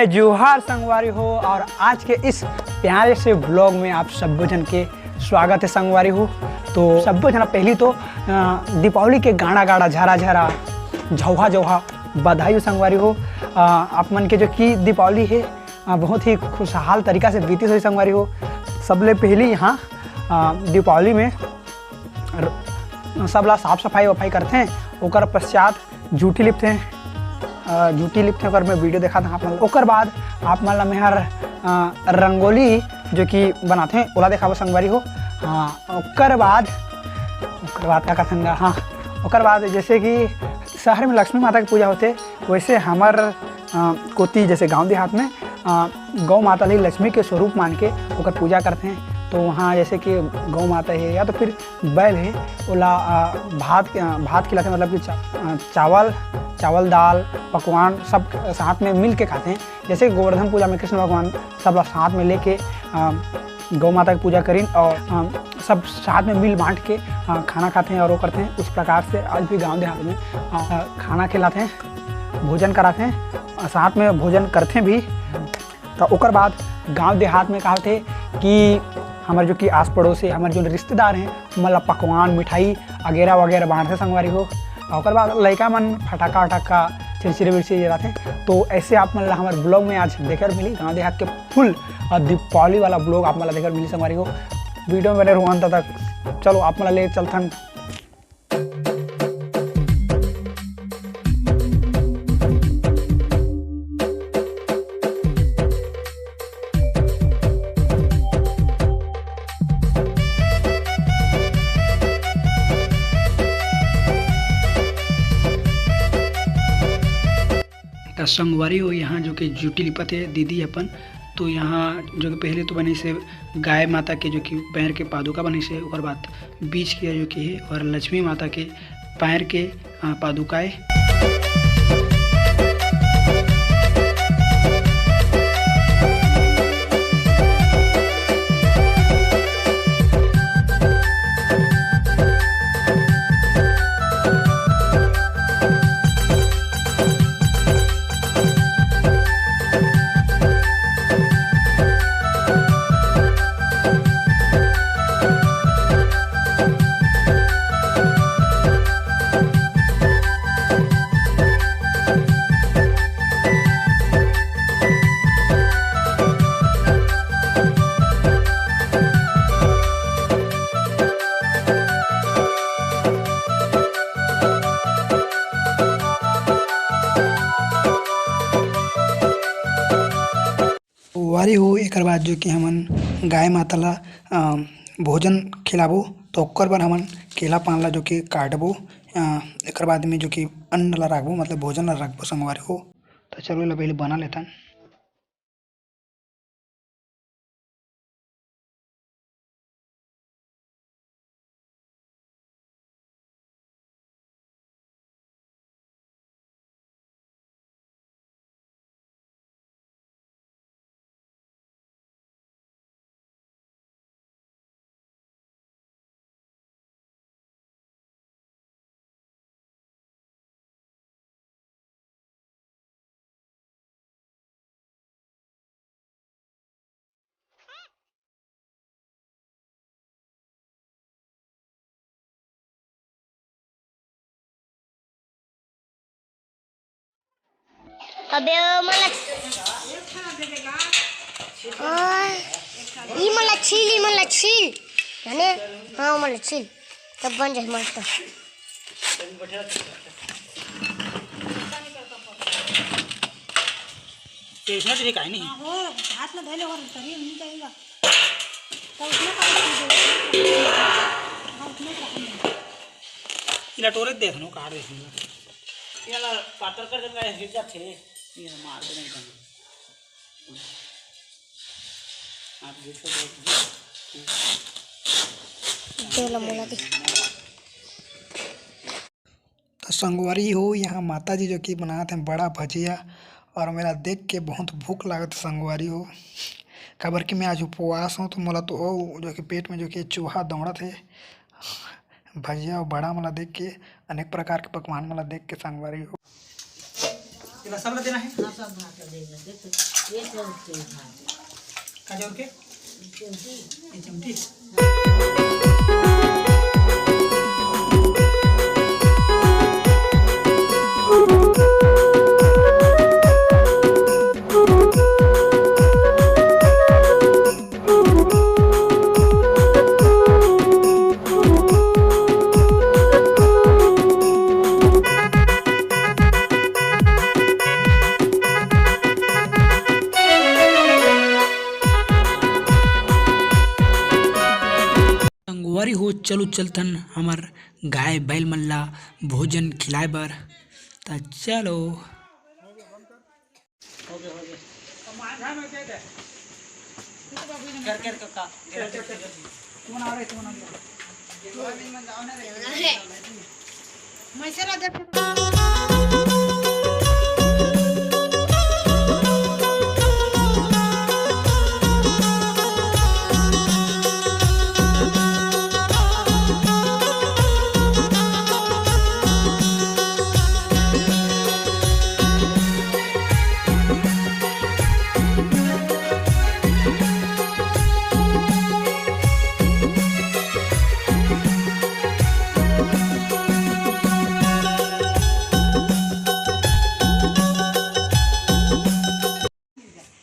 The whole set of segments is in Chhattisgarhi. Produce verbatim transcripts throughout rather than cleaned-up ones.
जोहार संगवारी हो, और आज के इस प्यारे से ब्लॉग में आप सब्बो झन के स्वागत है संगवारी हो। तो सब्बो झन पहली तो, अ, दीपावली के गाड़ा गाड़ा, झरा झरा, झौहा झौहा बधाई हो संगवारी हो। अ, आप मन के जो कि दीपावली है, अ, बहुत ही खुशहाल तरीका से बीती होही संगवारी हो। सबले पहली यहाँ, अ, दीपावली में र-, सबला साफ सफाई वफाई करथे, ओकर पश्चात जूठी लिपथे, अ, जूठी लिपथे, ओकर मैं वीडियो देखात हँव आप मन ला। ओकर बाद आप मन ला मैं हर, अ, रंगोली जो कि बनाथे, ओला देखाबो संगवारी हो। हाँ, ओकर बाद, ओकर बाद का कथन गा, हाँ, ओकर बाद जैसे कि शहर में लक्ष्मी माता के पूजा होथे, वैसे हमर, अ, कोती जैसे गांव देहात में, अ, गौ माता ल ही लक्ष्मी के स्वरूप मान के ओकर पूजा करथे। तो वहाँ जैसे कि गौ माता है या तो फिर बैल है, ओला, अ, भात, अ, भात खिलाथे, मतलब कि चा-, अ, चावल, चावल, दाल, पकवान सब साथ में मिल के खाथे। जैसे गोवर्धन पूजा में कृष्ण भगवान सब ला साथ में लेके, अ, गौ माता की पूजा करिन और, अ, सब साथ में मिल बांट के, अ, खाना खाथे और वो करथे। उस प्रकार से आज भी गांव देहात में, अ, खाना खिलाथे, भोजन कराथे, अ, साथ में भोजन करथे भी। तो ओकर बाद गांव देहात में का होथे कि हमर जो कि आस पड़ोस है, हमर जो रिश्तेदार हैं, मतलब पकवान, मिठाई अगैरह वगैरह बांटथे संगवारी हो। और ओकर बाद लइका मन फटाका वटाका, छिरछिरी विरछिरी जलाथे। तो ऐसे आप मन ला हमर ब्लॉग में आज देखे बर मिली, गांव देहात के फुल, अ, दीपावली वाला ब्लॉग आप मन ला देखे बर मिली संगवारी हो। वीडियो में बने रहू अंत तक। चलो आप मन ला ले चलथन। त संगवारी हो, यहाँ जो कि जूटी लिपत हे दीदी अपन, तो यहाँ जो कि पहले तो बनिस हे गाय माता के जो कि पैर के पादुका बनिस हे, ओकर बाद बीच के जो कि हे और लक्ष्मी माता के पैर के, अ, पादुका ए। वारी हो, एकर बाद जो कि हमन गाय माता ला, अ, भोजन खिलाबो, तो ओकर बर हमन केला पान ला जो कि काटबो, अ, एकर बाद में जो कि अन्न ला राखबो, मतलब भोजन ला राखबो संगवारी हो। तो चलो, एला पहले बना लेथन। अबे ओ मन ला, ओए, ई मन ला छील, ई मन ला छील, जाने? हाँ, ओ मन ला छील, तब बन जाए मस्त। तो इसमें तो दिखाई नहीं। हाँ, हो, हाथ में धइले और तरी नहीं जाएगा। तो उसमें का हाँ, उसमें का रखना है। इला टोरे देख लो, काट देख लो। ये ला पातर कर देंगे, हिट जाते हैं। ये मार देंगे एकदम। आप देखो, देखो। दे लो मोला दे। तो संगवारी हो, यहाँ माता जी जो कि बनात हैं बड़ा भजिया, और मेरा देख के बहुत भूख लागत हे संगवारी हो, काबर कि मैं आज उपवास हूँ, तो मोला तो ओ जो कि पेट में जो कि चूहा दौड़त हे। भजिया और बड़ा मोला देख के, अनेक प्रकार के पकवान मोला देख के संगवारी हो। तेला सब ला देना हे। हाँ, सब भात ला देना। देख तो, ये सब के भात। का जोर के? चिमटी। ये चिमटी। संगवारी हो, चलो चलथन हमर गाय बैल मन ला भोजन खिलाए बर। त चलो।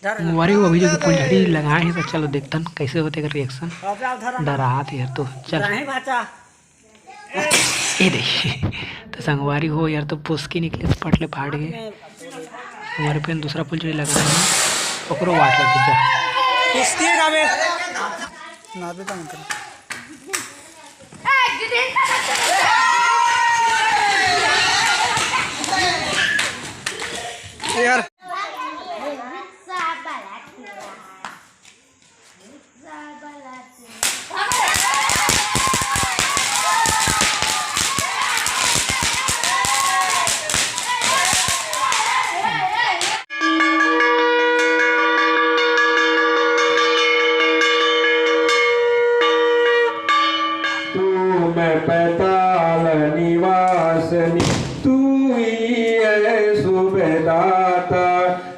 संगवारी हो, अभी जो कि फुलझड़ी लगाए हे, त चलो देखथन कैसे होथे एकर reaction। डरात हे यार, तो चल। ए दे। त संगवारी हो यार, तो पुस्की निकले, पट ले फाट गे। हमारे पे दूसरा फुलझड़ी लगाए हे, ओकरो वाट लग गे। पुस्की का बे। ना दे तो अंकल। यार। तुम पैताल निवासिनी, तू ही है सुखदाता,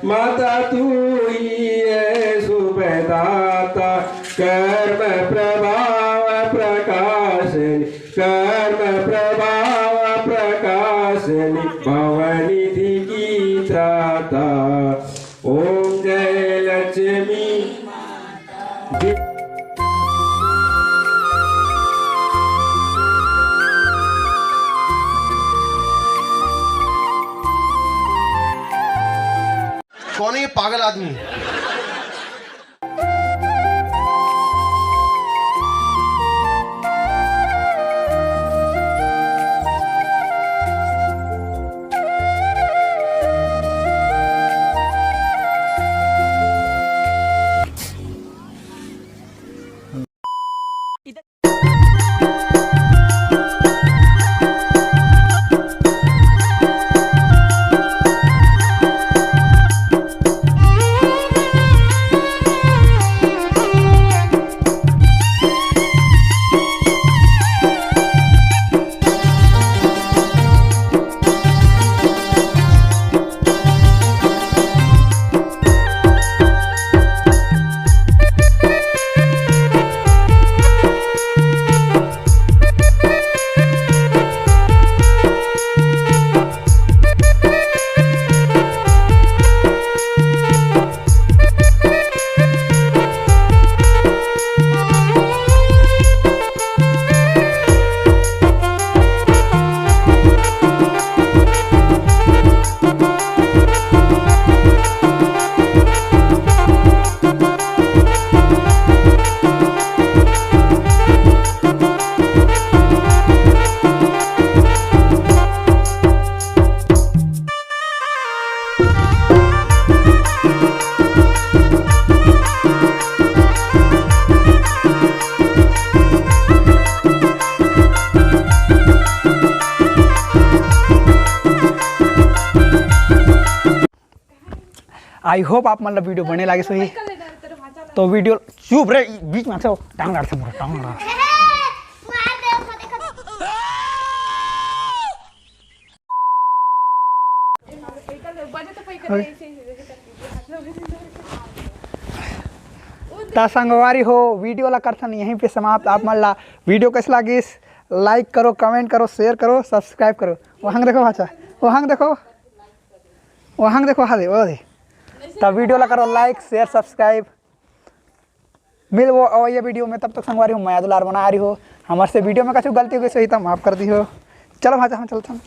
माता तू ही है सुखदाता, कर्म प्रभाव प्रकाशिनी, कर्म प्रभाव प्रकाशिनी, भवनिधि की त्राता। ओम जय लक्ष्मी माता। कौन है ये पागल आदमी? I hope आप मन ला video बने लागिस होही। तो video, चुप रे, बीच में से टांग लड़थे मोर, टांग लड़ा। त संगवारी हो, वीडियो ला करथन यहीं पे समाप्त। आप मन ला वीडियो कैसे लागिस, लाइक करो, कमेंट करो, शेयर करो, सब्सक्राइब करो। वहाँ देखो भाचा, वहाँ देखो, वहाँ देखो, हाँ दे, वो दे। त वीडियो ला करो लाइक, शेयर, सब्सक्राइब। मिलबो अवइया वीडियो में, तब तक संगवारी हो, मया दुलार बना रही हो। हमर से वीडियो में कछु गलती हो गई सही, त माफ कर दी हो। चलो भाचा, हम चलथन।